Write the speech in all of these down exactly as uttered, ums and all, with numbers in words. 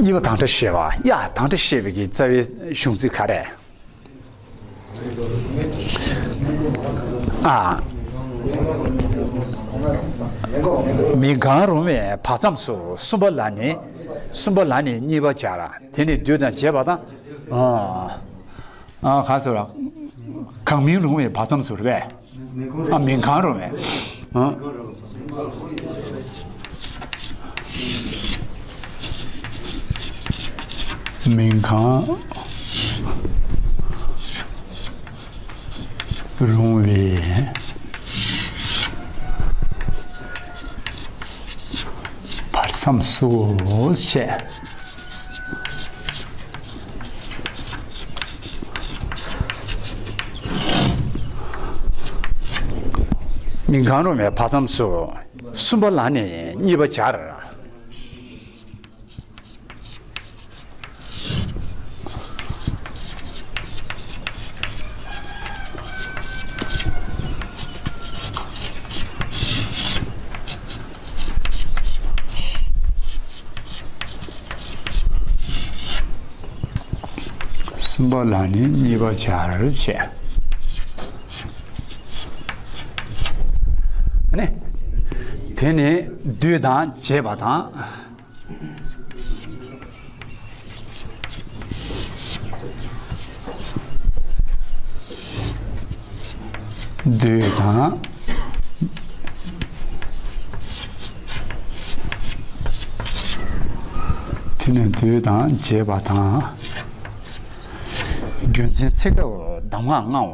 གཉིས་པ་དང་སྒྲ་བཤད་པ། ཡ། དང་སྒྲ་བཤད་པའི་གི་རྩ་བའི་གཞུང་ཚིག་ག་རེ། ཨ། མིང་གང་རུང་བའི་བར་མཚམས་སུ། གསུམ་པ་ལ་ནི། གསུམ་པ་ལ་ནི་གཉིས་པ་སྦྱར། དེ་ནི་སྡུད་དང་བྱེད་པ་དང་། ཨ། ཨ། ག་ཟེར་བ། གང་མིང་རུང་བའི་བར་མཚམས་སུ་རེད་པས། ཨ། མིང་གང་རུང་བའི། ཨ། མིང་གང་རུང་བའི་བར་མཚམས་སུ་བྱས། མིང་གང་རུང་བའི་བར་མཚམས་སུ། གསུམ་པ་ལ་ནི་གཉིས་པ་སྦྱར། གསུམ་པ་ལ་ནི་གཉིས་པ་སྦྱར་བྱས། ཨ་ནི། དེ་ནི་སྡུད་དང་བྱེད་པ་དང་། སྡུད་དང་། དེ་ནི་སྡུད་དང་བྱེད་པ་དང་། རྒྱུ་མཚན་ཚེ་སྐབས་གདམས་ངག་ལྔའོ།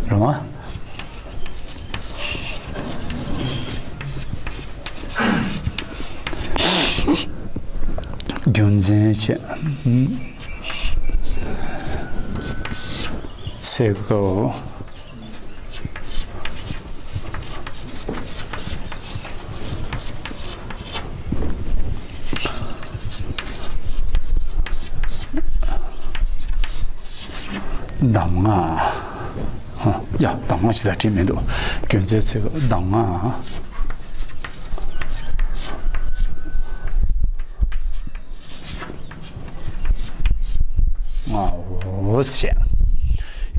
རེད་བ། རྒྱུ་མཚན་བྱས། ཚེ་སྐབས། གདམས་ངག། ཡ། གདམས་ངག་ཅིག་ལ་བྲིས་མི་འདུག་རྒྱུ་མཚན་ཚེ་སྐབས་གདམས་ངག་ལྔའོ་ཞེས།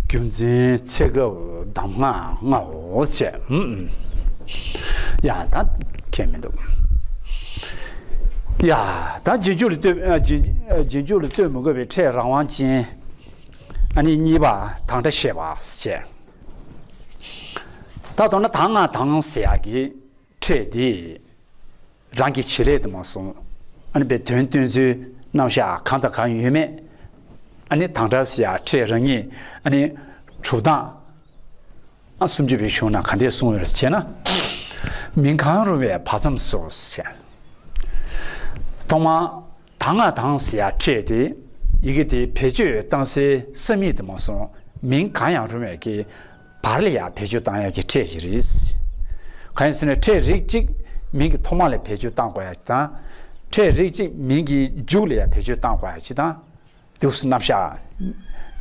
རྒྱུ་མཚན་ཚེ་སྐབས་གདམས་ངག་ལྔའོ་ཞེས། ཨུམ། ཡ། ད་ཁྱད་མི་འདུག་ཡ། ད་རྗེས་འཇུག་ལ་ལྟོས། ཨ། རྗེས། རྗེས་འཇུག་ལ་ལྟོས་མི་དགོས་པའི་ཕྲད་རང་དབང་ཅན། ཨ་ནི་གཉིས་པ་དང་སྒྲ་བཤད་པ་ཞེས། ད་མདོར་ན་གདམས་ངག་དང་ཟེར་ཡག་གི་ཕྲད་དེ། རང་གི་བྱེད་ལས་དུ་མ་སོང་། ཨ་ནི་པའི་དོན་སྟོན་ཚུལ་རྣམ་གཞག་གང་དང་གང་ཡོད་མེད། ཨ་ནི་དང་སྒྲ་ཟེར་ཡག་ཕྲད་རང་ཉིད། ཨ་ནི་གྲུབ་སྟངས། ཨ། སུམ་ཅུ་པའི་གཞུང་ན་ག་འདྲས་གསུངས་ཡོད་རེད་ཟེར་ན། མིང་གང་རུང་བའི་བར་མཚམས་སུ་ཟེར། ཐོག་མར་གདམས་ངག་དང་ཟེར་ཡག་ཕྲད་དེ། ཡི་གེ་དེ་བེད་སྤྱོད་བཏང་སའི་ས་མིང་དུ་མ་སོང་། མིང་གང་ཡང་རུང་བའི་གི་བར་ལ་ཡང་བེད་སྤྱོད་བཏང་ཡག་གི་ཕྲད་ཅིག་རེད། གང་ཡིན་ཟེར་ན་ཕྲད་རིགས་གཅིག་མིང་གི་ཐོག་མ་ལ་བེད་སྤྱོད་བཏང་དགོས་ཡག་དང་། ཕྲད་རིགས་གཅིག་མིང་གི་མཇུག་ལ་ཡང་བེད་སྤྱོད་བཏང་དགོས་ཡག་ཅིག་དང་། དུས་སུ་རྣམ་གཞག་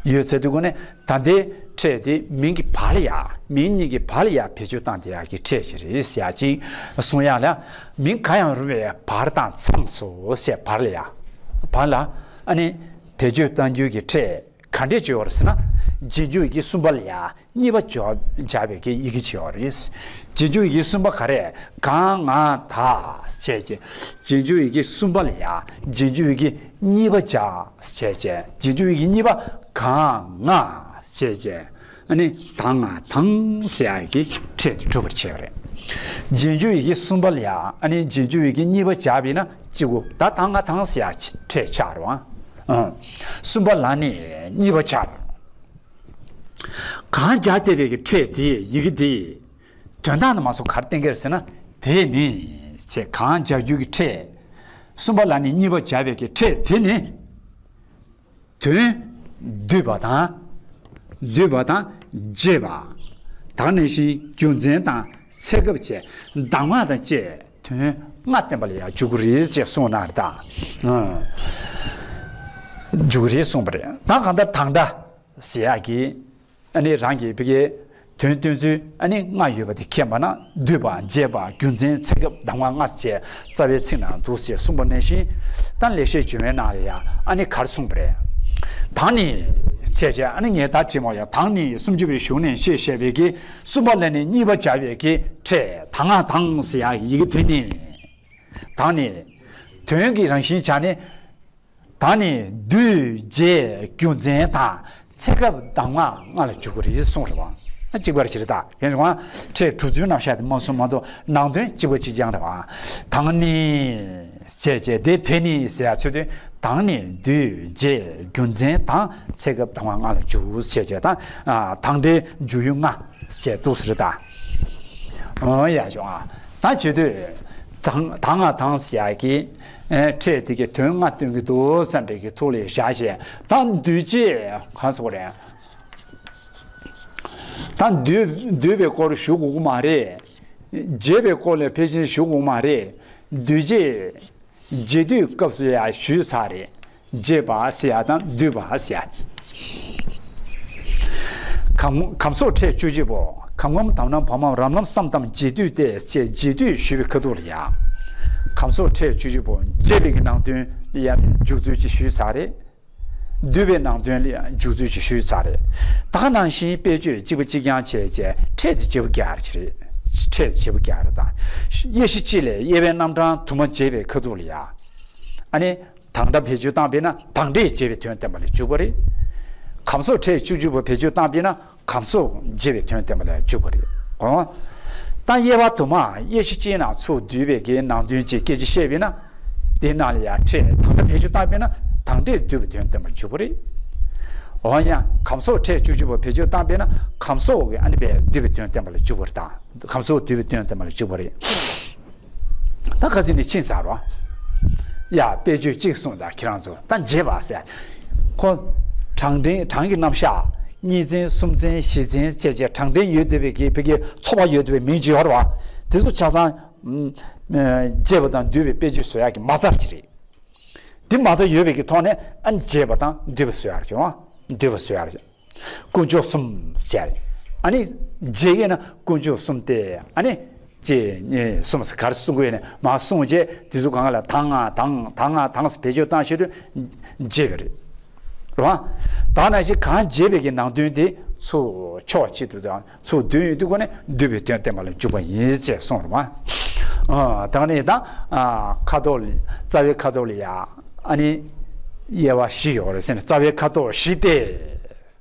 ཡོད་ཚད་དུས་གོ་ནས། ད་ལྟའི་ཕྲད་དེ་མིང་གི་བར་ལ་ཡ། མིང་གཉིས་ཀྱི་བར་ལ་ཡ་བེད་སྤྱོད་བཏང་བསྡད་ཡག་གི་ཕྲད་ཅིག་རེད་ཟེར་ཡག་ཅིག་གསུང་ཡག་ལ། མིང་གང་ཡང་རུང་བའི་བར་དང་མཚམས་སུ་ཟེར། བར་ལ་ཡ། བར་ལ། ཨ་ནི་བེད་སྤྱོད་གཏང་རྒྱུ་གི་ཕྲད་ག་འདྲས་ཅིག་ཡོད་རེད་ཟེར་ན། རྗེས་འཇུག་ཡི་གེ་གསུམ་པ་ལ་ཡ་གཉིས་པ་སྦྱར་བའི་གི་ཡི་གེ་ཅིག་ཡོད་རེད། རྗེས་འཇུག་ཡི་གེ་གསུམ་པ་ག་རེ། ག་ང་ད་ཟེར་བྱས། རྗེས་འཇུག་ཡི་གེ་གསུམ་པ་ལ་ཡ་རྗེས་འཇུག་ཡི་གེ་གཉིས་པ་སྦྱར་བྱས་བྱས། རྗེས་འཇུག་ཡི་གེ་གཉིས་པ་ག་ང་ཟེར་བྱས། ཨ་ནི་ད་ང་དང་ཟེར་ཡག་གི་ཕྲད་དེ་གྲུབ་པར་བྱས་པ་རེད། རྗེས་འཇུག་ཡི་གེ་གསུམ་པ་ལ་ཡ། ཨ་ནི་རྗེས་འཇུག་ཡི་གེ་གཉིས་པ་སྦྱར་བས་ན་གཅིག་པོ། ད་ད་ང་དང་ཟེར་ཡག་ཕྲད་ཆགས་རེད་བ། ཨ། གསུམ་པ་ལ་ནི་གཉིས་པ་སྦྱར། གང་སྦྱར་བསྡད་པའི་གི་ཕྲད་དེ། ཡི་གེ་དེ། དོན་དག་ནི་མ་སོང་ག་རེ་བསྟན་གྱི་རེད་ཟེར་ན། དེ་ནི་ཞེས་གང་སྦྱར་རྒྱུ་གི་ཕྲད། གསུམ་པ་ལ་ནི་གཉིས་པ་སྦྱར་བའི་གི་ཕྲད་དེ་ནི། དོན་བསྡུས་པ་དང་། བསྡུས་པ་དང་རྗེས་པ། དེ་ནང་བཞིན་རྒྱུ་མཚན་དང་ཚེ་སྐབས་བཅས་གདམས་ངག་དང་བཅས་དོན་ལྔ་བསྟན་པ་ལ་ཡང་འཇུག་གི་རེད་ཅེས་གསུངས་གནང་རེད་ད། ཨ། འཇུག་གི་རེད་གསུངས་པ་རེད། ད་གང་ལྟར་དང་སྒྲ་ཟེར་ཡག་གི། ཨ་ནི་རང་གི་ཕ་གིའི་ དོན་སྟོན་ཚུལ་ཨ་ནི་ལྔ་ཡོད་པ་དེ་མཁྱེན་པ་ན། བསྡུས་པ། རྒྱས་པ། རྒྱུ་མཚན། ཚེ་སྐབས། གདམས་ངག་ལྔ་ཞེས་རྩ་བའི་ཚིག་ནང་འདུག་ཅེས་གསུངས་པ་ནང་བཞིན། ད་ལེགས་བཤད་ལྗོན་པའི་ནང་ལ་ཡང་ཨ་ནི་ག་རེ་གསུངས་པ་རེད། དང་ནི། བྱས་བྱས་ཨ་ནི་ངས་ད་བྲིས་མ་ཡོང་། དང་ནི་སུམ་ཅུ་པའི་གཞུང་ནས་ཞེས་བཤད་པའི་གི་གསུམ་པ་ལ་ནི་གཉིས་པ་སྦྱར་བའི་གི་ཕྲད་ད་སྔ་དང་ཟེར་ཡག་ཡི་གེ་དེ་ནི། དང་ནི། དོན་གྱི་རང་བཞིན་བྱས་ནས། ད་ནི་བསྡུས་རྒྱས་རྒྱུ་མཚན་དང་ཚེ་སྐབས་གདམས་ངག་ལྔ་ལ་འཇུག་གི་རེད་གསུངས་རེད་བ། ཨ་གཅིག་པ་རེད་ད། ཡིན་རུང་ཕྲད་དྲུག་ཚུལ་རྣམ་གཞག་དེ་མ་གསུངས་མ་གཏོགས་ནང་དོན་གཅིག་པ་གཅིག་རྐྱང་རེད་བ། དང་ནི། བྱས་བྱས་དེ་དེ་ནི་ཟེར་ཡ་ཚུལ་དུ། དང་ནི་བསྡུས་རྒྱས་རྒྱུ་མཚན་དང་ཚེ་སྐབས་གདམས་ངག་ལྔ་ལ་འཇུག་བྱས་བྱས་དང་། དང་འབྲེལ་འཇུག་ཡུལ་ལྔ། ཞེས་འདུག་ཟེར་ད། འོ་ཡ་ཞོ་ཨ། ད་བྱེད་དུས། དང་དང་ང་དང་ཟེར་ཡག་གི་ཨེ་ཕྲད་དེ་གི་དོན་ལྔ་སྟོན་གྱི་འདུག་བསམ་པའི་གི་ཐོག་ལ་བཞག་བྱས། ད་འདུས་བྱས་གང་སོགས་རེད། ད་འདུས་འདུས་པའི་སྐོར་ཞུ་དགོས་ཀྱི་མ་རེད། རྒྱས་པའི་སྐོར་ལ་ཕལ་ཆེར་ཞུ་དགོས་ཀྱི་མ་རེད། འདུས་བྱས། རྒྱས་བསྡུས་སྐབས་སུ་ཡང་ཞུས་ཚར་རེད། རྒྱས་པ་ཟེར་ཡ་དང་བསྡུས་པ་ཟེར་ཡ། གམ་གམ་སོགས་ཕྲད་བཅུ་གཅིག་པོ། གམ་གམ་དམ་ལམ་བར་མ་རམ་ལམ་སམ་དམ་རྒྱས་བསྡུས་ཏེ་ཞེས་རྒྱས་བསྡུས་ཞུས་པའི་ཁ་ཐུག་ལ་ཡང་། གམ་སོགས་ཕྲད་བཅུ་གཅིག་པོ་རྒྱས་པའི་གི་ནང་དོན་ལ་ཡང་འཇུག་ཚུལ་གཅིག་ཞུས་ཚར་རེད། བསྡུས་པའི་ནང་དོན་ལ་ཡང་འཇུག་ཚུལ་གཅིག་ཞུས་ཚར་རེད། ད་ག་ནང་བཞིན་དཔེ་བརྗོད་གཅིག་པ་གཅིག་རྐྱང་བྱས་བྱས་ཕྲད་དེ་བརྗེ་པོ་རྒྱག་རེད། ཕྲད་དེ་བརྗེ་པོ་རྒྱག་རེད་ད། དབྱེ་གཞི་གཅིག་ལས་དབྱེ་བའི་རྣམ་གྲངས་དུ་མ་འབྱེད་པའི་ཁ་ཐུག་ལ་ཡང་། ཨ་ནི། དང་སྒྲ་བེད་སྤྱོད་བཏང་པས་ན་དང་སྒྲས་འབྱེད་པའི་དོན་བསྟན་པ་ལ་འཇུག་པ་རེད། གམ་སོགས་ཕྲད་བཅུ་གཅིག་པོ་བེད་སྤྱོད་བཏང་པས་ན་གམ་སོགས་འབྱེད་པའི་དོན་བསྟན་པ་ལ་འཇུག་པ་རེད། འོ། ད་དབྱེ་བ་དུ་མ་དབྱེ་གཞི་གཅིག་ནང་ཚུར་བསྡུས་པའི་གི་ནང་དོན་གཅིག་སྐད་ཆ་བཤད་པས་ན། དེའི་ནང་ལ་ཡང་ཕྲད་དང་སྒྲ་བེད་སྤྱོད་བཏང་པས་ན་དང་སྒྲས་བསྡུས་པའི་དོན་བསྟན་པ་ལ་འཇུག་པ་རེད། འོ་ཡང་གམ་སོགས་ཕྲད་བཅུ་གཅིག་པོ་བེད་སྤྱོད་བཏང་པས་ན་གམ་སོགས་ཀྱི་ཨ་ནི་པའི་བསྡུས་པའི་དོན་བསྟན་པ་ལ་འཇུག་པ་རེད་ད། གམ་སོགས་བསྡུས་པའི་དོན་བསྟན་པ་ལ་འཇུག་པ་རེད། ད་ཁ་སང་ནས་ཕྱིན་ཚར་རོ། ཡ་དཔེ་བརྗོད་གཅིག་གསུངས་དང་ཁྱེད་རང་ཚོ་ད་རྒྱས་པ་ཟེར། ཁོ། གྲངས་འདྲེན་གྲངས་ཀྱི་རྣམ་གཞག་གཉིས་ཚན་གསུམ་ཚན་བཞི་ཚན་བཅས་བཅས་གྲངས་འདྲེན་ཡོད་བསྡད་པའི་གི་བོད་ཀྱི་ཚོགས་པ་ཡོད་བསྡད་པའི་མིང་ཅིག་ཡོད་རེད་བ། དེ་ཚོ་ཆ་ཚང་། རྒྱས་པ་དང་བསྡུས་པའི་དཔེ་བརྗོད་བཟོ་ཡག་གི་མ་རྩ་ཅིག་རེད། འདི་མ་རྩ་ཡོད་པའི་གི་ཐོག་ནས་ཨ་ནི་རྒྱས་པ་དང་བསྡུས་པ་བཟོ་ཡག་རེད་བ། བསྡུས་པ་བཟོ་ཡག་རེད། དཀོན་མཆོག་གསུམ་ཟེར། ཨ་ནི། རྗེས་ཀྱི་ན་དཀོན་མཆོག་གསུམ་སྟེ་ཨ་ནི། གཅིག་གཉིས་གསུམ་ཟེར་ག་རེ་གསུང་གི་ཡོད་ནས་མ་གསུངས་རྗེས་དེ་ཚོ་གང་ག་ལ་དང་ང་དང་དང་ང་དང་ཟེར་བེད་སྤྱོད་བཏང་ཤེས་དུས། རྗེས་པ་རེད། རེད་བ། ད་ནང་བཞིན་གང་རྗེས་པའི་གི་ནང་དོན་དེ་ཚུར་ཕྱོགས་གཅིག་ཏུ་དང་ཚུར་བསྡུས་ཡོད་དུས་གོ་ནས་བསྡུས་པའི་དོན་བསྟན་པ་ལ་འཇུག་པ་ཡིན་ཅེས་གསུངས་རེད་བ། ཨ་ད་ནི་ད་ཨ་ཁ་དོག་ལ་རྩ་བའི་ཁ་དོག་ལ་ཡ་ཨ་ནི་དབྱེ་བ་བཞི་ཡོད་རེད་ཟེར་ནས་རྩ་བའི་ཁ་དོག་བཞི་སྟེ།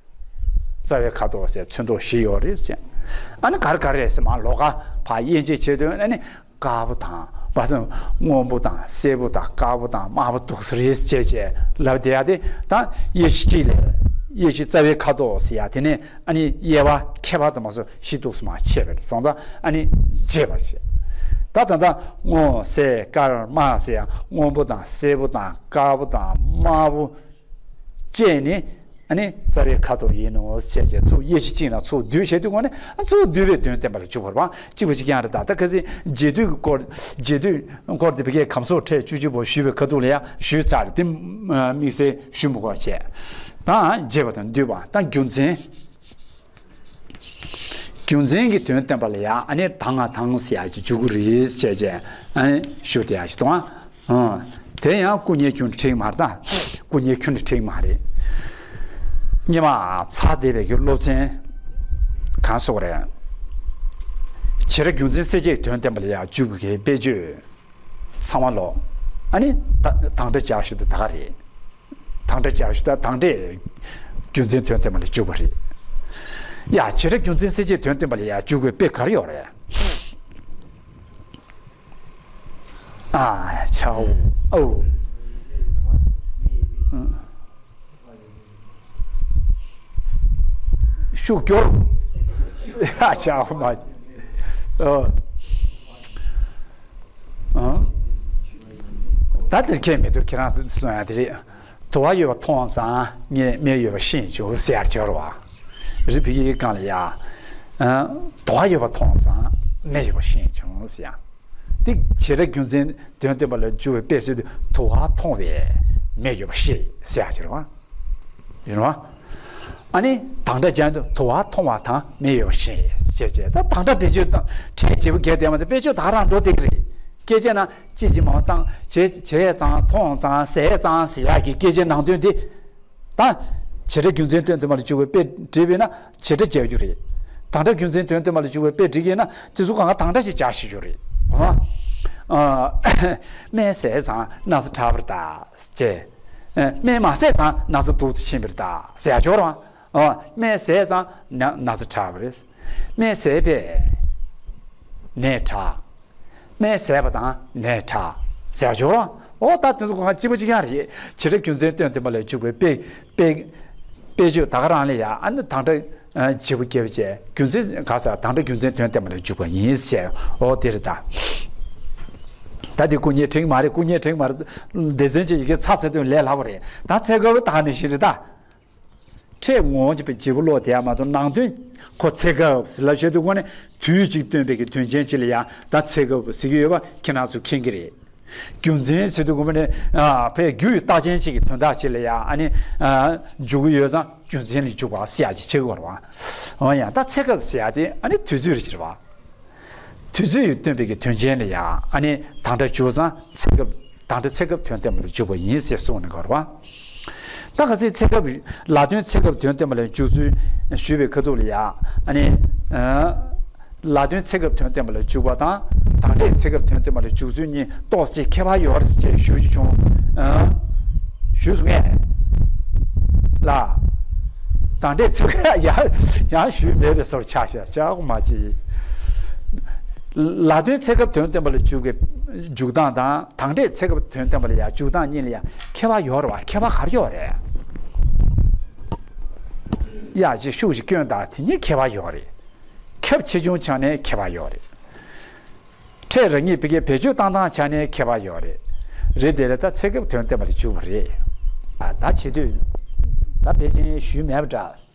རྩ་བའི་ཁ་དོག་ཟེར་ཚོན་མདོག་བཞི་ཡོད་རེད་ཟེར། ཨ་ནི་ག་རེ་ག་རེ་རེད་ཟེར་མ་ལོགས་ཀ་ཕར་དབྱེ་འབྱེད་བྱེད་དུས་ཨ་ནི་དཀར་པོ་དང་བ་ཚོ་སྔོན་པོ་དང་སེར་པོ་དང་དཀར་པོ་དང་དམར་པོ་འདུག་སེ་རེད་ཅེས་བྱས་ལབ་བསྡད་ཡ་དེ་ད་དབྱེ་གཞི་གཅིག་ལས་དབྱེ་གཞི་རྩ་བའི་ཁ་དོག་ཟེར་ཡ་དེ་ནས་ཨ་ནི་དབྱེ་བ་ཁྱད་པར་དུ་མ་སོང་བཞི་འདུག་སེ་མ་ཕྱེ་བར་སོང་ཙང་ཨ་ནི་རྒྱས་པར་བྱས། ད་ད་ལྟ་སྔོ་སེར་དཀར་དམར་ཟེར་ཡ་སྔོན་པོ་དང་སེར་པོ་དང་དཀར་པོ་དང་དམར་པོ། བཅས་ནི། ཨ་ནི་རྩ་བའི་ཁ་དོག་ཡིན་ནོ་ཞེས་བྱས་ཚུར་དབྱེ་གཞི་གཅིག་ནང་ཚུར་བསྡུས་བྱས་དུས་གོ་ནས་ཨ་ཚུར་བསྡུས་པའི་དོན་བསྟན་པ་ལ་འཇུག་པར་བ་གཅིག་པ་གཅིག་རྐྱང་རེད་ད། ད་ཁ་སང་རྒྱས་བསྡུས་ཀྱི་སྐོར་རྒྱས་བསྡུས་སྐོར་དེ་བི་ཀའི་གམ་སོགས་ཕྲད་བཅུ་གཅིག་པོ་ཞུས་པའི་ཁ་ཐུག་ལ་ཡང་ཞུས་ཚར་རེད་དེ་དམིགས་བསལ་ཞུ་མི་དགོས་བྱས། ད་རྒྱས་པ་དང་བསྡུས་པ་ད་རྒྱུ་མཚན། རྒྱུ་མཚན་གྱི་དོན་བསྟན་པ་ལ་ཡང་ཨ་ནི་ད་ང་དང་ཟེར་ཡག་ཅིག་འཇུག་གི་རེད་ཅེས་བྱས་ཨ་ནི་ཞུ་བསྡད་ཡག་ཅིག་འདུག་ཨ། ཨ། དེ་ཡང་སྐུ་ཉིད་ཁྱོན་ནས་ཁྲིད་མ་རེད་ད། སྐུ་ཉིད་ཁྱོན་ནས་ཁྲིད་མ་རེད། སྔོན་མ་ཚར་བསྡད་པའི་གི་སློབ་ཚན་གང་སོགས་རེད། བྱེ་བྲག་རྒྱུ་མཚན་གསལ་བྱེད་དོན་བསྟན་པ་ལ་ཡང་འཇུག་པའི་གི་དཔེ་བརྗོད་ཚང་མ་ལོ། ཨ་ནི་ད་དང་སྒྲ་སྦྱར་ཞུ་དེ་ད་ག་རེད། དང་སྒྲ་སྦྱར་ཞུ་ད་དང་སྒྲས་རྒྱུ་མཚན་དོན་བསྟན་པ་ལ་འཇུག་པ་རེད། ཡ་བྱེ་བྲག་རྒྱུ་མཚན་གསལ་བྱེད་དོན་བསྟན་པ་ལ་ཡ་འཇུག་པའི་དཔེ་ག་རེ་ཡོད་རེད། ཨ་ཆའོ། ཨོ། ཤུགས་རྒྱོབ། ཨ་ཆའོ་མ། ཨོ། ཨང་། ད་དེར་ཁྱད་མི་འདུག་ཁྱེད་རང་གསུང་ཡ་དེ་རེད། དུ་བ་ཡོད་པ་མཐོང་ཙང་ངས་མེ་ཡོད་པ་ཤེས་བྱུང་ཟེར་ཡར་སྦྱོར་བ། རི་བི་ཡི་སྒང་ལ་ཡ། དུ་བ་ཡོད་པ་མཐོང་ཙང་མེ་ཡོད་པ་ཤེས་བྱུང་ཟེར་ཡ། དེ་བྱེ་བྲག་རྒྱུ་མཚན་དོན་བསྟན་པ་ལ་འཇུག་པའི་དཔེ་སྲོལ་དུ་དུ་བ་མཐོང་བས་མེ་ཡོད་པ་ཤེས་ཟེར་ཡ་སྦྱོར་བ། ཡིན་རོ། ཨ་ནི་དང་སྒྲ་སྦྱར་དུས་དུ་བ་མཐོང་བ་དང་མིག་ཡོར་ཞེས་བྱས་བྱས། ད་དང་སྒྲ་བེད་སྤྱོད་དང་ཕྲད་བྱེད་པོ་གལ་ཏེ་མ་དེ་བེད་སྤྱོད་ད་ག་རང་འགྲོ་བསྡད་ཀྱི་རེད། སྐད་ཆ་ན་ཅི་ཅི་མ་ཙང་བྱས་བྱས་ཙང་མཐོང་ཙང་ཟས་ཙང་ཟེར་ཡག་གི་སྐད་ཆའི་ནང་དོན་དེ། ད་བྱེད་སྒྲ་རྒྱུ་མཚན་དོན་བདུན་པ་ལ་འཇུག་པའི་དཔེ་བྲིས་པས་ན་བྱེད་སྒྲ་སྦྱར་རྒྱུ་རེད། དང་སྒྲ་རྒྱུ་མཚན་དོན་བདུན་པ་ལ་འཇུག་པའི་དཔེ་བྲིས་ཀྱི་ན་དེ་ཚོ་གང་ག་དང་སྒྲ་ཞིག་སྦྱར་ཤེས་རྒྱུ་རེད། ཨ། སྨན་ཟས་ཙང་ན་ཚ་དྲག་པར་གདའ་ཅེས། སྨན་མ་ཟས་ཙང་ན་ཚ་སྡུག་ཏུ་ཕྱིན་པར་གདའ་ཟེར་ཡག་ཅིག་ཡོད་རེད་བ། ཨ། སྨན་ཟས་ཙང་ན་ན་ཚ་དྲག་པ་རེད། སྨན་ཟས་པས་ནད་དྲག་སྨན་ཟས་པ་དང་ནད་དྲག་ཟེར་ཡག་ཅིག་ཡོད་རེད་བ། ཨོ་ད་དེ་ཚོ་གང་ག་གཅིག་པ་གཅིག་རྐྱང་རེད། བྱེད་སྒྲ་རྒྱུ་མཚན་དོན་བདུན་པ་ལ་འཇུག་པའི་དཔེ་དཔེ་དཔེ་བརྗོད་ད་ག་རང་ལ་ཡ་ཨ་ནི་དང་སྒྲ་བྱེད་པོ་བརྒྱབ་བྱས་རྒྱུ་མཚན་ག་ས་དང་སྒྲ་རྒྱུ་མཚན་དོན་བདུན་པ་ལ་འཇུག་པ་ཡིན་ཟེར། ཨོ་དེ་རེད་ད། ད་དེ་སྐུ་ངལ་དྲན་གྱི་མ་རེད། སྐུ་ངལ་དྲན་གྱི་མ་རེད། སྡེ་ཚན་གཅིག་ཡི་གེ་ཚ་ཚ་དོན་ལས་སླ་པོ་རེད། ད་ཚེ་སྐབས་ད་ནི་ཞིག་རེད་ད། ཕྲད་ངོ་བོ་བྱེད་པའི་བྱེད་པོ་ཀློག་དེ་ཡང་མ་གཏོགས་ནང་དོན་ཁོ་ཚེ་སྐབས་ལབ་བྱེད་དུས་ཁོ་ནི་དུས་གཅིག་སྟོན་པའི་གི་དོན་ཅན་གཅིག་ལ་ཡང་ད་ཚེ་སྐབས་ཟེར་གྱི་ཡོད་པ་ཁྱེད་རང་ཚོ་མཁྱེན་གྱི་རེད། རྒྱུ་མཚན་ཟེར་དུས་ཁོ་ནི་ཕའི་རྒྱུ་ཡི་རྟགས་ཅན་གཅིག་གི་དོན་དག་གཅིག་ལ་ཡང་ཨ་ནི་འཇུག་གི་ཡོད་ཙང་རྒྱུ་མཚན་ལ་འཇུག་པ་ཟེར་ཡག་ཅིག་བྱེད་དགོས་རེད་བ། འོ་ཡང་ད་ཚེ་སྐབས་ཟེར་ཡག་དེ་ཨ་ནི་དུས་ཚོད་རེད་ཅེས་རེད་བ། དུས་ཚོད་ཡིས་སྟོན་པའི་གི་དོན་ཅན་ལ་ཡང་ཨ་ནི་དང་སྒྲ་འཇུག་ཙང་ཚེ་སྐབས་དང་སྒྲ་ཚེ་སྐབས་དོན་བསྟན་པ་ལ་འཇུག་པ་ཡིན་ཟེར་གསུངས་ནས་གོ་རེད་བ། ད་ག་ཚོད་ཚེ་སྐབས་ལ་དོན་ཚེ་སྐབས་དོན་བསྟན་པ་ལ་འཇུག་ཚུལ་ཞུས་པའི་ཁ་ཐུག་ལ་ཡང་ཨ་ནི་ལ་དོན་ཚེ་སྐབས་དོན་བསྟན་པ་ལ་འཇུག་པ་དང་དང་སྒྲས་ཚེ་སྐབས་དོན་བསྟན་པ་ལ་འཇུག་ཚུལ་གཉིས་ཏོག་ཙམ་ཁྱད་པར་ཡོད་རེད་ཅེས་ཞུ་རྒྱུ་བྱུང་། ཞུས་སོང་ངས་ལ། དང་སྒྲས་ཚེ་སྐབས་ཡང་ཡང་ཞུས་མེད་པའི་བཟོ་འདྲ་ཆགས་ཤག་ཅག་མ་ཅི། ལ་དོན་ཚེ་སྐབས་དོན་བསྟན་པ་ལ་འཇུག་པའི་འཇུག་སྟངས་དང་དང་སྒྲས་ཚེ་སྐབས་དོན་བསྟན་པ་ལ་ཡང་འཇུག་སྟངས་གཉིས་ལ་ཡང་ཁྱད་པར་ཡོད་རེད་བ། ཁྱད་པར་ག་རེ་ཡོད་རེད། ཡ་ཅིག་ཤུགས་ཤིག་སྐྱོན་དང་དེ་གཉིས་ཁྱད་པར་ཡོད་རེད། ཁྱབ་ཆེ་ཆུང་ཆ་ནས་ཁྱད་པར་ཡོད་རེད། ཕྲད་རང་ཉིད་ཕ་གིའི་བེད་སྤྱོད་བཏང་སྟངས་ཆ་ནས་ཁྱད་པར་ཡོད་རེད། རེད་དེ་རེད། ད་ཚེ་སྐབས་དོན་བསྟན་པ་ལ་འཇུག་པ་རེད། ཨ་ད་བྱེད་དུས་ད་ཕལ་ཆེར་ཞུས་མེད་པ་འདྲ།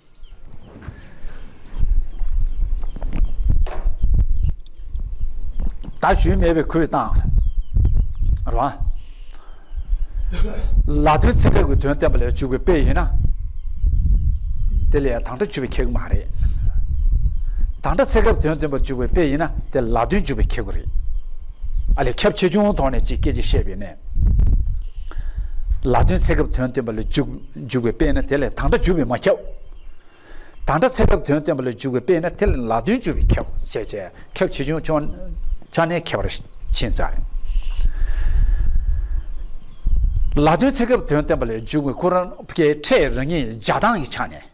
ད་ཞུས་མེད་པའི་ཁུལ་བཏང་རོགས། ལ་དོན་ཚེ་སྐབས་ཀྱི་དོན་བསྟན་པ་ལ་འཇུག་པའི་དཔེ་ཡིན་ན། དེ་ལ་ཡང་དང་སྒྲ་འཇུག་པའི་ཁེལ་གི་མ་རེད། དང་སྒྲ་ཚེ་སྐབས་དོན་བསྟན་པ་འཇུག་པའི་དཔེ་ཡིན་ན་དེ་ལ་དོན་འཇུག་པའི་ཁེལ་གི་རེད། ཨ་ལས་ཁྱབ་ཆེ་ཆུང་ཐོག་ནས་ཅིག་སྐད་ཆ་བཤད་པ་ཡིན་ན། ལ་དོན་ཚེ་སྐབས་དོན་བསྟན་པ་ལ་འཇུག་འཇུག་པའི་དཔེ་ཡིན་ན་དེ་ལ་དང་སྒྲ་འཇུག་པས་མ་ཁྱབ། དང་སྒྲ་ཚེ་སྐབས་དོན་བསྟན་པ་ལ་འཇུག་པའི་དཔེ་ཡིན་ན་དེ་ལ་ལ་དོན་འཇུག་པས་ཁྱབ་བྱས་བྱས་ཁྱབ་ཆེ་ཆུང་ཆོག་ཆ་ནས་ཁྱད་པར་ཕྱིན་ཚར། ལ་དོན་ཚེ་སྐབས་དོན་བསྟན་པ་ལ་འཇུག་པའི་ཁོ་རང་གི་ཕྲད་རང་ཉིད་སྦྱར་སྟངས་ཀྱི་ཆ་ནས།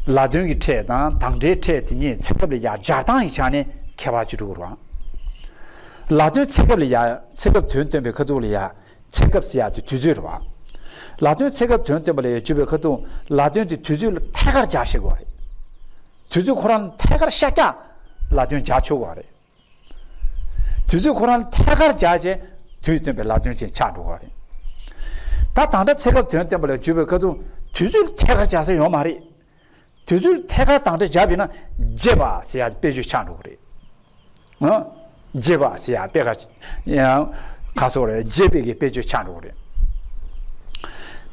ལ་དོན་གྱི་ཕྲད་དང་དང་སྒྲའི་ཕྲད་དེ་གཉིས་ཚེ་སྐབས་ལ་ཡང་སྦྱར་སྟངས་ཀྱི་ཆ་ནས་ཁྱད་པར་ཅིག་འགྲོ་གི་རེད། ལ་དོན་ཚེ་སྐབས་ལ་ཡང་ཚེ་སྐབས་དོན་སྟོན་པའི་ཁ་ཐུག་ལ་ཡང་ཚེ་སྐབས་ཟེར་ཡག་དེ་དུས་ཚོད་རེད་བ། ལ་དོན་ཚེ་སྐབས་དོན་སྟོན་པ་ལ་ཡང་འཇུག་པའི་ཁ་ཐུག་ལ་དོན་དེ་དུས་ཚོད་ལ་ཐད་ཀར་སྦྱར་ཤེས་དགོས་རེད། དུས་ཚོད་ཁོ་རང་ཐད་ཀར་ཤར་རྒྱག་ལ་དོན་སྦྱར་ཆོག་གི་རེད། དུས་ཚོད་ཁོ་རང་ཐད་ཀར་སྦྱར་བྱས་དུས་སྟོན་པའི་ལ་དོན་ཅན་ཆགས་འགྲོ་གི་རེད། ད་དང་སྒྲ་ཚེ་སྐབས་དོན་བསྟན་པ་ལ་འཇུག་པའི་ཁ་ཐུག་དུས་ཚོད་ཐད་ཀར་སྦྱར་ས་ཡོད་མ་རེད། དུས་ཚོད་ཐད་ཀར་དང་སྒྲ་སྦྱར་བ་ཡིན་ན་རྗེས་པ་ཟེར་ཡག་དཔེ་བརྗོད་ཆགས་འགྲོ་གི་རེད། ཨ། རྗེས་པ་ཟེར་ཡག་དཔེ་ཁ་ཡང་ཁ་སོགས་རེད། རྗེས་པའི་གི་དཔེ་བརྗོད་ཆགས་འགྲོ་གི་རེད།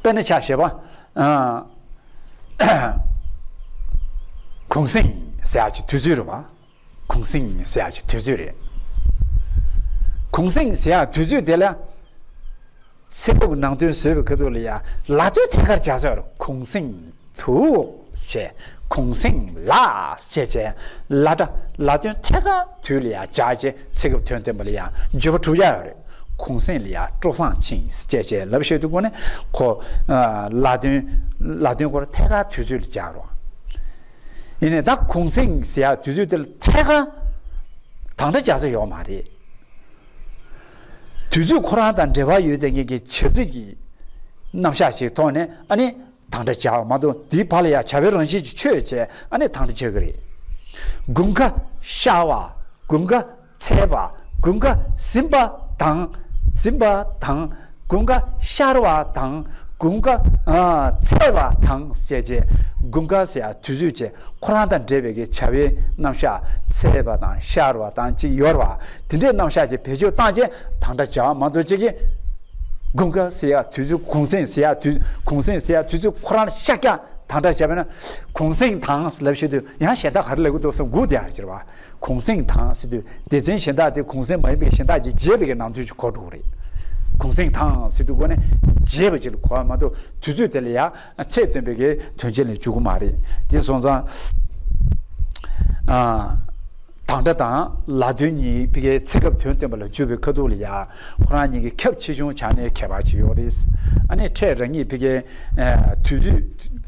དཔེར་ན་ཆ་བཞག་པ། ཨ། གུང་གསེང་ཟེར་ཡག་ཅིག་དུས་ཚོད་རེད་བ། གུང་གསེང་ཟེར་ཡག་ཅིག་དུས་ཚོད་རེད། གུང་གསེང་ཟེར་ཡག་དུས་ཚོད་དེ་ལ། ཚེ་སྐབས་ནང་དོན་བཟོས་པའི་ཁ་ཐུག་ལ་ཡང་ལ་དོན་ཐད་ཀར་སྦྱར་ས་ཡོད་རེད། གུང་གསེང་དུ་བྱས། གུང་གསེང་ལ་བྱས་བྱས་ལ་སྒྲ་ལ་དོན་ཐད་ཀར་དུས་ལ་ཡང་སྦྱར་བྱས་ཚེ་སྐབས་དོན་བསྟན་པ་ལ་ཡང་བརྗོད་པ་གྲུབ་ཡག་ཡོད་རེད། གུང་གསེང་ལ་ཡང་སྤྲོ་བཟང་ཕྱིན་བྱས་བྱས་ལབ་བཤད་དུས་ཁོ་ནི་ཁོ་ལ་དོན་ལ་དོན་ཁོ་ར་ཐད་ཀར་དུས་ཚོད་ལ་སྦྱར་རོགས། ཡིན་ནའི་ད་གུང་གསེང་ཟེར་ཡག་དུས་ཚོད་དེ་ལ་ཐད་ཀར་དང་སྒྲ་སྦྱར་ས་ཡོད་མ་རེད། དུས་ཚོད་ཁོ་རང་དང་འབྲེལ་བ་ཡོད་བསྡད་མཁན་གྱི་བྱ་ཚིག་གི་རྣམ་གཞག་ཅིག་ཐོག་ནས་ཨ་ནི་དང་སྒྲ་སྦྱར་བ་མ་གཏོགས་དེའི་བར་ལ་ཡང་བྱ་བའི་རང་བཞིན་གྱི་ཆོས་བྱས་ཨ་ནི་དང་སྒྲ་སྦྱར་གྱི་རེད། དགུན་ཁ་ཤར་བ། དགུན་ཁ་ཚེས་པ། དགུན་ཁ་ཟིན་པ་དང་། ཟིན་པ་དང་། དགུན་ཁ་ཤར་བ་དང་། དགུན་ཁ་ཨ་ཚེས་པ་དང་ཞེས་བྱས་དགུན་ཁ་ཟེར་ཡག་དུས་ཚོད་བྱས། ཁོ་རང་དང་འབྲེལ་བའི་གི་བྱ་བའི་རྣམ་གཞག་ཚེས་པ་དང་ཤར་བ་དང་ཅིག་ཡོད་རེད་བ། དེ་འདྲའི་རྣམ་གཞག་ཅིག་བེད་སྤྱོད་བཏང་རྗེས་དང་སྒྲ་སྦྱར་བ་མ་གཏོགས་ཅིག་གིས་དགུན་ཁ་ཟེར་ཡག་དུས་ཚོད་གུང་གསེང་ཟེར་ཡག་དུས་གུང་གསེང་ཟེར་ཡག་དུས་ཚོད་ཁོ་རང་ཤར་རྒྱག་ དང་སྒྲ་བྱས་པས་ན་གུང་གསེང་དང་ལབ་བྱེད་དུས་ཡང་གཞན་དག་ག་རེ་ལབ་ཀྱི་འདུག་བསམ་སྒུག་བསྡད་ཡ་རེད་ཟེར་བ། གུང་གསེང་དང་ཟེར་དུས་སྡེ་ཚན་གཞན་དག་དེ་གུང་གསེང་མ་ཡིན་པའི་གཞན་དག་ཅིག་བརྗེས་པའི་གི་ནང་དོན་ཅིག་གོ་འགྲོ་གི་རེད། གུང་གསེང་དང་ཟེར་དུས་སྒོ་ནས་བརྗེས་པ་ཅིག་ལ་གོ་བ་མ་གཏོགས་དུས་ཚོད་དེ་ལ་ཡང་ཚད་སྟོན་པའི་གི་དོན་ཅན་ལ་འཇུག་གི་མ་རེད། དེ་སོང་ཙང་། ཨ། དང་སྒྲ་དང་ལ་དོན་གཉིས་ཕ་གིའི་ཚེ་སྐབས་དོན་སྟོན་པ་ལ་འཇུག་པའི་ཁ་ཐུག་ལ་ཡ། ཁོ་རང་གཉིས་ཀྱི་ཁྱབ་ཆེ་ཆུང་ཆ་ནས་ཁྱད་པར་ཅིག་ཡོད་རེད། ཨ་ནི་ཕྲད་རང་ཉིད་ཕ་གིའི་དུས་ཚོད་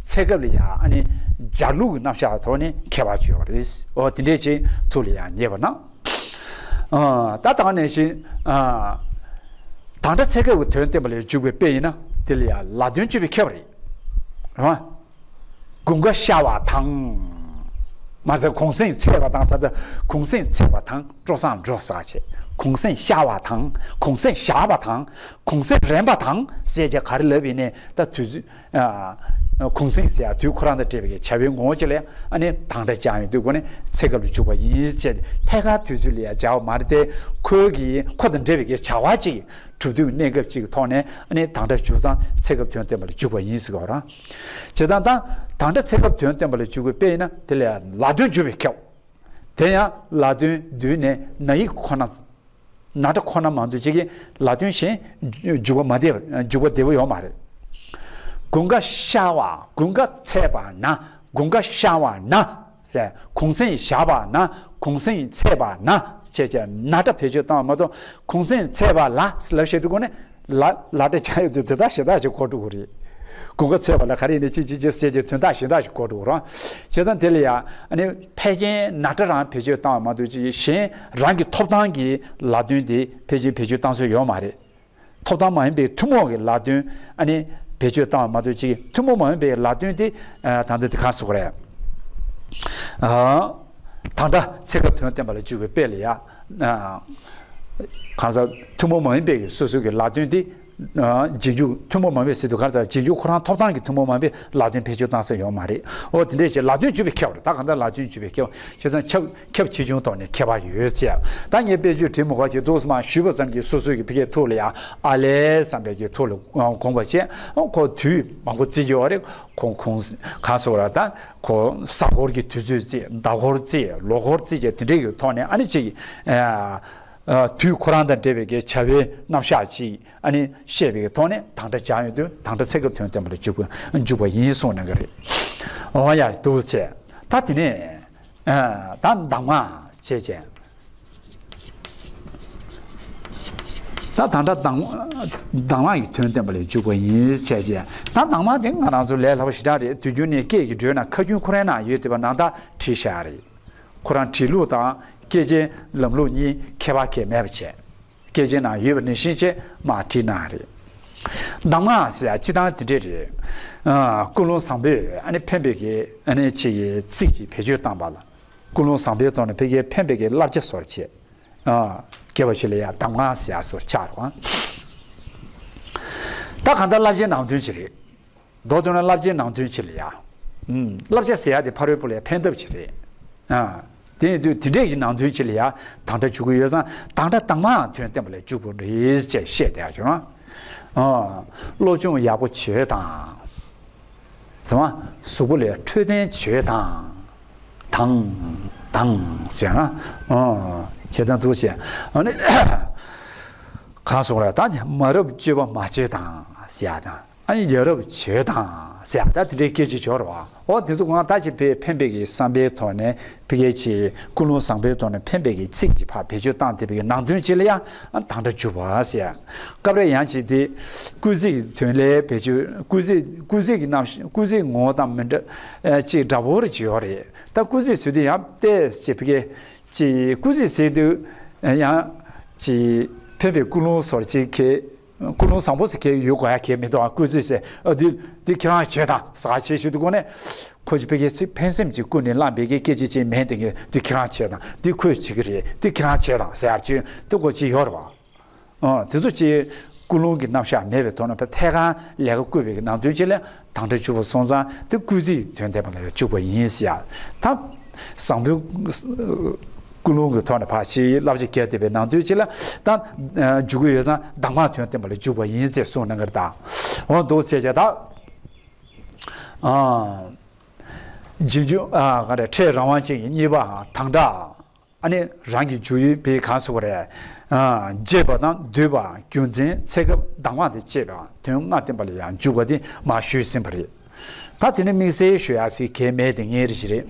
ཚེ་སྐབས་ལ་ཡ་ཨ་ནི་སྦྱར་ལུགས་ཀྱི་རྣམ་གཞག་ཐོག་ནས་ཁྱད་པར་ཅིག་ཡོད་རེད། འོ་དེ་འདྲས་ཅིག་ཐུགས་ལ་ཡ་ངེས་པ་གནང་། ཨ། ད་དེ་ནང་བཞིན། ཨ། དང་སྒྲ་ཚེ་སྐབས་ཀྱི་དོན་བསྟན་པ་ལ་འཇུག་པའི་དཔེ་ཡིན་ན་དེ་ལ་ཡང་ལ་དོན་སྤྱོད་པའི་ཁྱད་པར་རེད། རེད་བ། དགུན་ཁ་ཤར་བ་དང་། མ་ཟད་གུང་གསེང་ཚེས་པ་དང་ད་ལྟ་གུང་གསེང་ཚེས་པ་དང་སྤྲོ་བསང་འགྲོ་ཟེར་བྱས། གུང་གསེང་ཤར་བ་དང་གུང་གསེང་ཞག་པ་དང་གུང་གསེང་རན་པ་དང་ཟེར་བྱས་ག་རེ་ལབ་ཡིན་ནའི་ད་དུས་ཚོད། ཨ། གུང་གསེང་ཟེར་ཡ་དུས་ཁོ་རང་དང་འབྲེལ་བའི་བྱ་བའི་ངོ་བོ་ཅིག་ལ་ཡང་ཨ་ནི་དང་སྒྲ་སྦྱར་ཡོང་དུས་སྒོ་ནས་ཚེ་སྐབས་ལ་འཇུག་པ་ཡིན་ཟེར་བྱས་ཐད་ཀར་དུས་ཚོད་ལ་ཡང་སྦྱར་བ་མ་རེད་དེ། ཁོའི་གི་ཁོ་དང་འབྲེལ་བའི་གི་བྱ་བ་ཅིག་གྲུབ་དུས་གནས་སྐབས་ཅིག་གི་ཐོག་ནས་ཨ་ནི་དང་སྒྲ་འཇུག་ཙང་ཚེ་སྐབས་དོན་བསྟན་པ་ལ་འཇུག་པ་ཡིན་ཟེར་གི་རེད། བྱས་ཙང་ད་དང་སྒྲ་ཚེ་སྐབས་དོན་བསྟན་པ་ལ་འཇུག་པའི་དཔེ་ཡིན་ན་དེ་ལ་ཡང་ལ་དོན་འཇུག་པའི་ཁྱབ། དེ་ཡང་ལ་དོན་བསྡུས་ནས་ན་ཡིག་ཁོ་ན། ན་སྒྲ་ཁོ་ན་མ་གཏོགས་གཅིག་གིས་ལ་དོན་གཞན་འཇུག་པ་མ་བདེ་བ། འཇུག་པ་བདེ་བོ་ཡོད་མ་རེད། དགུན་ཁ་ཤར་བ། དགུན་ཁ་ཚེས་པ་ན། དགུན་ཁ་ཤར་བ་ན། ཟེར། གུང་གསེང་ཞག་པ་ན། གུང་གསེང་ཚེས་པ་ན། བྱས་བྱས་ན་སྒྲ་བེད་སྤྱོད་བཏང་བ་མ་གཏོགས་གུང་གསེང་ཚེས་པ་ལ་ལབ་བྱེད་དུས་སྒོ་ནས་ལ་ལ་སྒྲ་སྦྱར་ཡོང་དུས་དོན་དག་གཞན་དག་ཅིག་གོ་འགྲོ་གི་རེད། དགུན་ཁ་ཚེས་པ་ལ་ག་རེ་ཡིན་ནའི་ཅི་ཅི་ཅི་ཟེར་གྱི་དོན་དག་གཞན་དག་ཞིག་གོ་འགྲོ་གི་རེད། བྱས་ཙང་དེ་ལ་ཡང་ཨ་ནི་ཕལ་ཆེར་ན་སྒྲ་རང་བེད་སྤྱོད་བཏང་བ་མ་གཏོགས་ཅིག་གཞན་རང་གི་ཐོབ་ཐང་གི་ལ་དོན་དེ་ཕལ་ཆེར་བེད་སྤྱོད་བཏང་སྲོལ་ཡོད་མ་རེད། ཐོབ་ཐང་མ་ཡིན་པའི་ཐུན་མོང་གི་ལ་དོན་ཨ་ནི་བེད་སྤྱོད་བཏང་བ་མ་གཏོགས་ཅིག་ཐུན་མོང་མ་ཡིན་པའི་ལ་དོན་དེ་ད་ལྟ་དེ་ག་རེ་ཟེར་དགོས་རེད། ཨ། དང་སྒྲ་ཚེ་སྐབས་དོན་བསྟན་པ་ལ་འཇུག་པའི་དཔེ་ལ་ཡ། ཨ། གང་ཟག་ཐུན་མོང་མ་ཡིན་པའི་སོ་སོའི་གི་ལ་དོན་དེ། ཨ། རྗེས་འཇུག་ཐུན་མོང་མ་ཡིན་པའི་ཟེར་དུས་གང་ཟག་རྗེས་འཇུག་ཁོ་རང་ཐོབ་ཐང་གི་ཐུན་མོང་མ་ཡིན་པའི་ལ་དོན་བེད་སྤྱོད་བཏང་ས་ཡོད་མ་རེད། འོ་དེ་འདྲས་བྱས་ལ་དོན་འཇུག་པའི་ཁྱབ་རེད། ད་གང་ལྟར་ལ་དོན་འཇུག་པའི་ཁྱབ་བྱས་ཙང་ཁྱབ་ཁྱབ་ཆེ་ཆུང་ཐོག་ནས་ཁྱད་པར་ཡོད་ཟེར། ད་ངས་དཔེ་བརྗོད་བྲིས་མི་དགོས་བྱས་འདུག་སེ་མར་ཞུས་པ་ཙམ་གྱིས་སོ་སོའི་གི་ཕ་གིའི་ཐུགས་ལ་ཡང་ཨ་ལས་བསམ་པའི་གི་ཐུགས་ལ་དགོངས་པ་བྱས། ཁོ་དུས་མང་པོ་བརྩི་གི་ཡོད་རེད། ཁོང་ཁོང་གང་ཟེར་བ་ད་ཁོ་གཟའ་འཁོར་གྱི་དུས་ཚོད་བརྩི། ཟླ་འཁོར་བརྩི། ལོ་འཁོར་བརྩི་བྱས་དེ་འདྲའི་གི་ཐོག་ནས་ཨ་ནི་ཅིག་ཨ། དུས་ཁོ་རང་དང་འབྲེལ་བའི་གི་བྱ་བའི་རྣམ་གཞག་ཅིག་ཨ་ནི་བཤད་པའི་གི་ཐོག་ནས་དང་སྒྲ་སྦྱར་ཡོང་དུས་དང་སྒྲ་ཚེ་སྐབས་དོན་བསྟན་པ་ལ་འཇུག་པ་འཇུག་པ་ཡིན་གསུངས་གནང་གི་རེད། འོ་ཡ་འདུག་བྱས། ད་དེ་ནས་ཨ། ད་གདམས་ངག་བྱས་བྱས། ད་ད་ལྟ་གདམས་གདམས་ངག་གི་དོན་བསྟན་པ་ལ་འཇུག་པ་ཡིན་བྱས་བྱས། ད་གདམས་ངག་དེ་ང་རང་ཚོ་ལས་སླ་པོ་ཞེ་དྲག་རེད། དུས་རྒྱུན་ནས་སྐད་ཀྱིས་བརྗོད་ན་ཁ་རྒྱུན་ཁོ་རའི་ནང་ཡོད་བསྡད་པ་ནང་ལྟར་བྲིས་བཞག་རེད། ཁོ་རང་བྲིས་ལུགས་དང་སྐད་ཆའི་ལམ་ལུགས་གཉིས་ཁྱད་པར་གང་ཡང་མེད་པ་བྱས། སྐད་ཆའི་ནང་ཡོད་པ་ནང་བཞིན་བྱས་མར་བྲིས་གནང་རེད། གདམས་ངག་ཟེར་ཡ་སྤྱིར་བཏང་དེ་འདྲས་རེད། ཨ། ཀུན་སློང་བཟང་པོས་ཨ་ནི་ཕན་པའི་གི་ཨ་ནི་ཅིག་གི་ཚིག་ཅིག་བེད་སྤྱོད་བཏང་པ་ལ། ཀུན་སློང་བཟང་པོའི་ཐོག་ནས་ཕ་གིའི་ཕན་པའི་གི་བསླབ་བྱ་བཟོ་འདྲ་བྱས། ཨ། སྐྱེ་བ་ཞིག་ལ་ཡ་གདམས་ངག་ཟེར་ཡ་བཟོ་འདྲ་ཆགས་རེད་བ། ད་གང་ལྟར་བསླབ་བྱའི་ནང་དོན་ཅིག་རེད། མདོར་བསྡུས་ན་བསླབ་བྱའི་ནང་དོན་ཅིག་ལ་ཡ། ཨུམ། བསླབ་བྱ་ཟེར་ཡ་དེ་ཕ་རོལ་པོ་ལ་ཡ་ཕན་ཐབས་ཅིག་རེད། ཨ། དེ་ཡིན་དུས་དེ་འདྲས་ཀྱི་ནང་དོན་ཅིག་ལ་ཡ་དང་སྒྲ་འཇུག་གི་ཡོད་ཙང་དང་སྒྲ་གདམས་ངག་དོན་བསྟན་པ་ལ་འཇུག་པ་རེད་ཅེས་བཤད་བསྡད་ཡ་བྱུང་། ཨ། སློབ་སྦྱོང་ཡག་པོ་བྱོས་དང་། ཚང་མ་གཟུགས་པོ་ལ་འཕྲོད་བསྟེན་བྱོས་དང་། དང་། དང་ཟེར་ན། ཨོ། བྱེད་དང་འདུག་ཟེར། ཨ་ནི། གང་སོང་ར་ད་ནི་མ་རབས་སྤྱོད་པ་མ་བྱེད་དང་ཟེར་ཡ་དང་། ཨ་ནི་ཡ་རབས་བྱོས་དང་ཟེར་ཡ་ད་དེ་འདྲའི་སྐད་ཆ་འབྱོར་བ། ཨོ་དེ་ཚོ་གང་ལྟར་ཅིག་ཕན་པའི་གི་བསམ་པའི་ཐོག་ནས་ཕ་གི་ཅིག་ཀུན་སློང་བཟང་པོའི་ཐོག་ནས་ཕན་པའི་གི་ཚིག་ཅིག་ཕར་བེད་སྤྱོད་བཏང་བསྡད་པའི་གི་ནང་དོན་ཅིག་ལ་ཡང་དང་སྒྲ་འཇུག་པ་ཟེར་ཡ། སྐབས་རེ་ཡང་ཅིག་དེ་སྐུལ་ཚིག་དོན་ལས་བེད་སྤྱོད་སྐུལ་ཚིག་སྐུལ་ཚིག་གི་རྣམ་སྐུལ་ཚིག་ངོ་བོ་དང་མི་འདྲ་ཅིག་འདྲ་པོ་རེ་ཅིག་ཡོད་རེད། ད་སྐུལ་ཚིག་ཟེར་དུས་ཡང་ཏོག་ཙམ་ཕ་གི་ཅིག་སྐུལ་ཚིག་ཟེར་དུས་ཡང་ཅིག་ཕན་པའི་ཀུན་སློང་བཟོ་འདྲ་ཅིག་གི་ཀུན་སློང་བཟང་པོ་ཟེར་མཁན་ཡོད་དགོས་ཡ་གང་ཡང་མི་འདུག་ཨ། སྐུལ་ཚིག་ཟེར། ཨ། འདི་འདི་ཁྱེད་རང་བྱོས་དང་ཟེར་བྱས་ཞུ་དུས་སྒོ་ནས་ཁོ་ཅིག་ཕ་གིའི་ཚིག་ཕན་སེམས་ཀྱི་ཀུན་ནས་བསླངས་པའི་གི་སྐད་ཆ་ཅིག་མིན། དེ་གི་འདི་ཁྱེད་རང་བྱོས་དང་། འདི་ཁོས་བྱེད་ཀྱི་རེད། འདི་ཁྱེད་རང་བྱོས་དང་ཟེར་ཡ་ཅིག་འདི་ཁོ་ཅིག་ཡོད་རེད་བ། ཨ། དེ་ཚོ་ཅིག་ཀུན་སློང་གི་རྣམ་གཞག་མེད་པའི་ཐོག་ནས་ཐད་ཀར་ལས་ཀ་བསྐུལ་བའི་གི་ནང་དོན་ཅིག་ལ་དང་སྒྲ་འཇུག་པ་སོང་ཙང་དེ་སྐུལ་ཚིག་དོན་བསྟན་པ་ལ་འཇུག་པ་ཡིན་ཟེར་ཡ། ད་བཟང་པོའི་ཀུན་སློང་གི་ཐོག་ནས་ཕར་ཅིག་བསླབ་བྱ་བརྒྱབ་བསྡད་པའི་ནང་དོན་ཅིག་ལ་ད་འཇུག་གི་ཡོད་ཙང་གདམས་ངག་དོན་བསྟན་པ་ལ་འཇུག་པ་ཡིན་ཟེར་གསུངས་གནང་གི་རེད་ད། འོ་འདུག་ཟེར་བྱས་ད། ཨ། རྗེས་འཇུག་ཨ་ག་རེ་ཕྲད་རང་དབང་ཅན་གྱི་གཉིས་པ་དང་སྒྲ། ཨ་ནི་རང་གི་འཇུག་ཡུལ་བའི་གང་ཟེར་བ་རེད། ཨ། འབྱེད་པ་དང་སྡུད་པ། རྒྱུ་མཚན། ཚེ་སྐབས། གདམས་ངག་དང་བཅས་པའང་དོན་ལྔ་བསྟན་པ་ལ་ཡང་འཇུག་པ་དེ་མར་ཞུས་ཟིན་པ་རེད། ད་དེ་ནས་དམིགས་བསལ་ཞུ་ཡག་ཟེར་གལ་མེད་དེ་ངེས་རེ་ཞིག་རེད།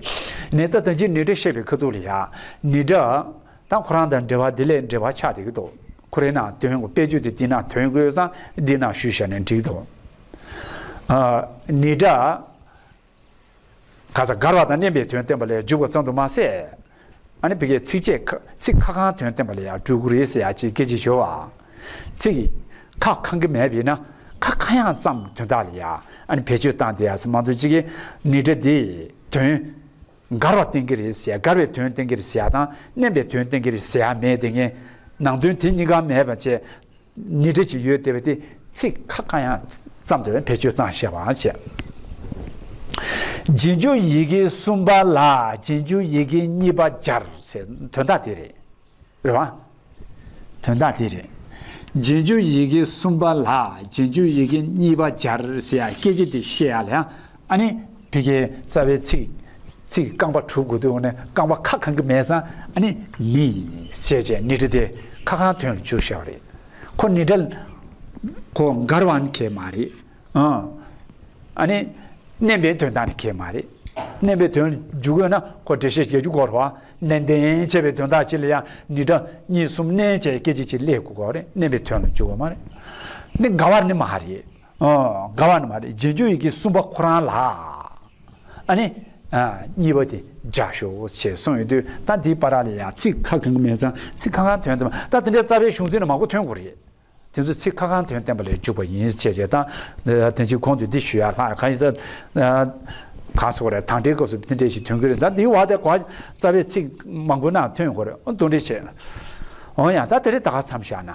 ནས་ད་ད་ཅི་ནི་སྒྲ་བཤད་པའི་ཁ་ཐུག་ལ་ཡང་ནི་སྒྲ་ད་ཁོ་རང་དང་འབྲེལ་བ་དེ་ལས་འབྲེལ་བ་ཆགས་བསྡད་ཀྱི་འདུག་ཁོ་རའི་ནང་དོན་དཔེ་བརྗོད་དེ་འདི་ནང་དོན་དགོས་ཙང་འདི་ནང་ཞུས་བཞག་ནས་འགྲིག་འདུག་ཨ། ནི་སྒྲ། ག་ས་འགལ་བ་དང་བརྣན་པའི་དོན་བསྟན་པ་ལས་འཇུག་པ་ཙམ་དུ་མ་ཟད། ཨ་ནི་བི་ཀའི་ཚིགས་བཅད་ཁ་ཚིག་ཁ་གང་དོན་བསྟན་པ་ལ་ཡང་འཇུག་གི་རེད་ཟེར་ཡག་ཅིག་སྐད་ཆ་ཤོད་པ། ཚིག་ཁ་གང་གི་མེད་པས་ན་ཁ་གང་ཡང་ཙམ་དོན་དག་ལ་ཡང་ཨ་ནི་བེད་སྤྱོད་བཏང་དེ་ཡག་ཟེར་མ་གཏོགས་ཅིག་གི་ནི་སྒྲ་དེ་དོན་འགལ་བ་བསྟན་གྱི་རེད་ཟེར་ཡག་འགལ་བའི་དོན་བསྟན་གྱི་རེད་ཟེར་ཡག་དང་བརྣན་པའི་དོན་བསྟན་གྱི་རེད་ཟེར་ཡག་མེད་དེ་ངས་ནང་དོན་དེ་གཉིས་ཀ་མེད་པ་བྱས། ནི་སྒྲ་ཅིག་ཡོད་བསྡད་པ་དེ་ཚིག་ཁ་གང་ཡང་ཙམ་དུ་བེད་སྤྱོད་བཏང་བཞག་པ་བྱས། རྗེས་འཇུག་ཡི་གེ་གསུམ་པ་ལ་རྗེས་འཇུག་ཡི་གེ་གཉིས་པ་སྦྱར་ཟེར་དོན་དག་དེ་རེད། རེད་བ། དོན་དག་དེ་རེད། རྗེས་འཇུག་ཡི་གེ་གསུམ་པ་ལ་རྗེས་འཇུག་ཡི་གེ་གཉིས་པ་སྦྱར་ཟེར་ཡག་སྐད་ཆ་དེ་བཤད་ཡག་ལ་ཡང་ཨ་ནི་བི་ཀའི་རྩ་བའི་ཚིག་ཚིག་རྐང་པ་དྲུག་དགོས་དུས་འོ་ནས་རྐང་པ་ཁ་གང་གི་མེད་ཙང་ཨ་ནི་ནི་ཞེས་བྱས་ནི་སྒྲ་དེ་ཁ་གང་དོན་ལ་འཇུག་བཞག་པ་རེད། ཁོ་ནི་སྒྲ་ཁོ་འགལ་བ་ནི་གལ་མ་རེད། ཨ། ཨ་ནི་བརྣན་པའི་དོན་དག་ནི་གལ་མ་རེད། བརྣན་པའི་དོན་ལ་འཇུག་དགོས་ན་ཁོ་འགྲེལ་བཤད་རྒྱག་རྒྱུ་དགོས་རེད་བ། ནན་ཏན་བྱས་པའི་དོན་དག་ཅིག་ལ་ཡང་ནི་སྒྲ་གཉིས་གསུམ་བརྣན་བྱས་སྐད་ཆ་ཅིག་སླེབས་དགོས་རེད། བརྣན་པའི་དོན་ལ་འཇུག་དགོས་མ་རེད། འདི་འགལ་བ་ནི་མ་རེད། ཨ། འགལ་བ་ནི་མ་རེད། རྗེས་འཇུག་ཡི་གེ་གསུམ་པ་ཁོ་རང་ལ། ཨ་ནི། ཨ། གཉིས་པ་དེ་སྦྱར་ཤོག་ཅེས་གསུངས་ཡོད་དུས་ད་འདིའི་བར་ལ་ཡང་ཚིག་ཁ་གང་གི་མེད་ཙང་ཚིག་ཁ་གང་དོན་དུ་མ་ད་དེ་འདྲའི་རྩ་བའི་གཞུང་ཚིག་ནི་མང་པོ་ཐོན་དགོས་རེད། དེ་ཚོ་ཚིག་ཁ་གང་དོན་བསྟན་པ་ལས་འཇུག་པ་ཡིན་ཅེས་བྱས་དང་། དེ་ཅིག་གོང་དུ་འདི་ཞུ་ཡག་ལྷག་གང་ཞིག་ད། གང་སོགས་རེད། དང་འབྲེལ་སྐབས་སུ་དེ་འདྲས་ཞིག་ཐོན་གྱི་རེད། ད་འདིའི་བར་དེ་གོ་རྩ་བའི་ཚིག་མང་པོ་ནང་ཐོན་དགོས་རེད། འོ་དེ་འདྲས་བྱས། འོ་ཡང་ད་དེ་རེད། ད་ག་མཚམས་བཞག་ན།